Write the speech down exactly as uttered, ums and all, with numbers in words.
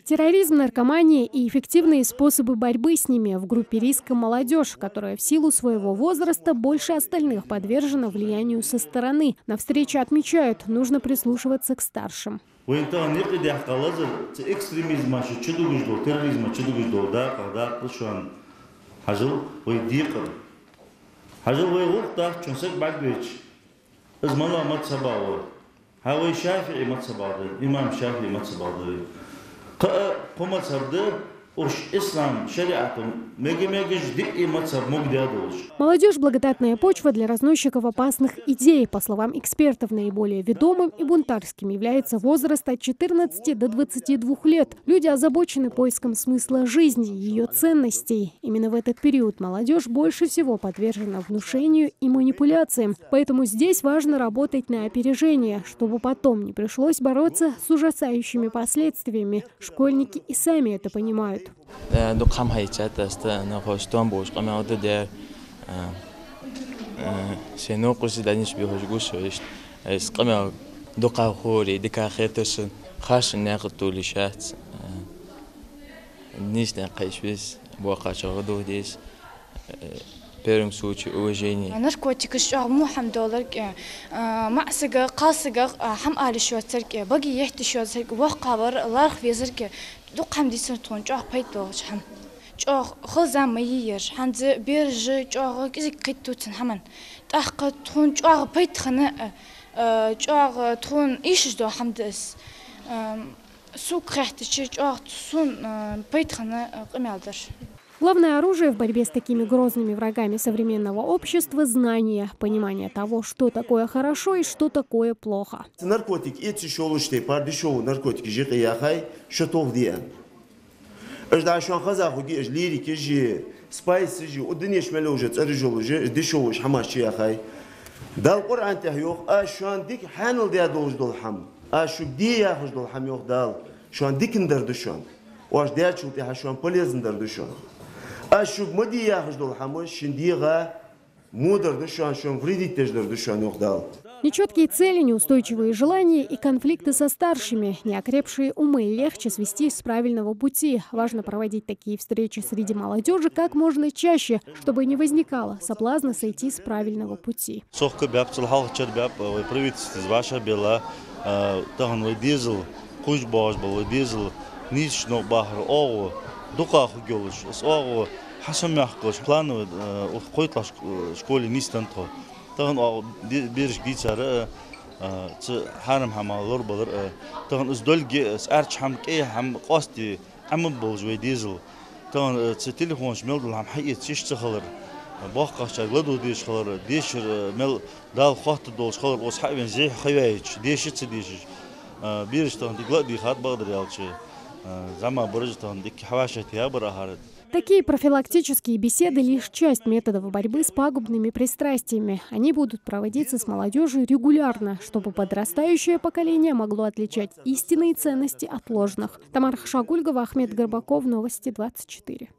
Терроризм, наркомания и эффективные способы борьбы с ними. В группе риска молодёжь, которая в силу своего возраста больше остальных подвержена влиянию со стороны. На встрече отмечают, нужно прислушиваться к старшим. Вайна тахан юкъе даьккха лазар, цу экстремизма чу чудугаш дола, терроризма чудугаш дола дакъа, дакъа шоана. Хьажал, вай декъар. Хьажал, вай гӀулакх дахчун саг бӀаргавайча, из мала мазхӀабах ва? ХӀа, вай шафиӀий мазхӀабах да, имам шафиӀий мазхӀабах да вай. Кхы а кхо мазхӀаб да, уж ислам шариӀата мега-мегаш диъ мазхӀаб могадаь долаш. Молодёжь — благодатная почва для разносчиков опасных идей. По словам экспертов, наиболее ведомым и бунтарским является возраст от четырнадцати до двадцати двух лет. Люди озабочены поиском смысла жизни, её ценностей. Именно в этот период молодёжь больше всего подвержена внушению и манипуляциям. Поэтому здесь важно работать на опережение, чтобы потом не пришлось бороться с ужасающими последствиями. Школьники и сами это понимают. Э, дукха хӀама хьаийцад аз, тӀаккха нахош том болаш къамаьл да дер. Э, э, се новкъост дӀанийсбе хьожаш гуш вешт. Э, из къамаьл дукха хӀара дика хеташ, харцон наькъа туллаш яц. Э, нийсса наькъа кхайкаш веза, боккхача гӀа дохадеза. Э, в первом случае уважение. Наркотикаш чӀоагӀа мухӀам доларг, э, маӀа сага, кхалсага, э, хӀама ала йиш йоацарг, э, баге етта йиш йоацарг, воккхагӀвар лархӀа везарг, э, дукха хӀама дийцар тхона чӀоагӀа пайда долаш хӀама. ЧӀоагӀа хала зама ма йий ер, хӀанз бераш чӀоагӀа кӀезига кхийтта цу хӀаман. ТӀаккха тхона чӀоагӀа пайда хинна, э, э, чӀоагӀа тхона эшаш дола хӀама да из. Эм, Сога хаьттача, чӀоагӀа сона, э, пайда хинна, э, къамаьл дар. Главное оружие в борьбе с такими грозными врагами современного общества — знание, понимание того, что такое хорошо и что такое плохо. Наркотик эца йиш йолаш тайпара дешёвый наркотик жикъе яхай, шо тох диан. Уж да шоана хеза хургья, уж лирикаш, спайсаш, у дунен чу мел йолаш цӀераш йолаш, уж дешёвый хӀамаш чу яхай. Дала Къуръан тӀа йоах: «Аз шоана дика хьаьнал даь долаш дола хӀама, аз шуга де яхаш дола хӀама, — йоах Дала, — шоана дикан дар да шоана. Оаш дечул тӀехьа шоана полезна дар да шоана. Аз шуга ма де яхаш дола хӀама шун дегӀа во дар да шоана, шоана вредить деш дар да шоана», — йоах Дала. Нечёткие цели, неустойчивые желания и конфликты со старшими. Неокрепшие умы легче свести с правильного пути. Важно проводить такие встречи среди молодёжи как можно чаще, чтобы не возникало соблазна сойти с правильного пути. Цох кхы баьб, цул хьалха чар баьб, вай правительствос вӀашагӀбелла, э, тахан вай дезал, кхувш боагӀаш бола вай дезал, нийсача новкъа бахар оагӀув дукха хургйолаш, из оагӀув хьасамаьккхалуш, планово, э, укх кхойтталагӀча, э, школе нийсденнад тхо. Тахан оагӀув де-, берашка дийцар, э, э, цу хьарам хӀамах лорабалар, э, тахан из долга, из аьрча хӀама, кӀай хӀама къоастаде Ӏомаболаш вай дезал. Тахан, э, цу телефонаш мел дола хӀама хьаэца йиш ца хилар, боккхагӀчарга ладувгӀа дезаш хилар, дешар, э, мел Дала хоттадолаш хилар, укхаза хьавена зехьа ха ваьйча, деша ца дешаш. Э, бераш тахан дика ладийгӀад, бакъдар аьлча, э, зӀамагӀбараш тахан дика хьавӀашагӀтехабар ахар. Такие профилактические беседы — лишь часть методов борьбы с пагубными пристрастиями. Они будут проводиться с молодёжью регулярно, чтобы подрастающее поколение могло отличать истинные ценности от ложных. Тамара Хашагульгова, Ахмед Горбаков, Новости двадцать четыре.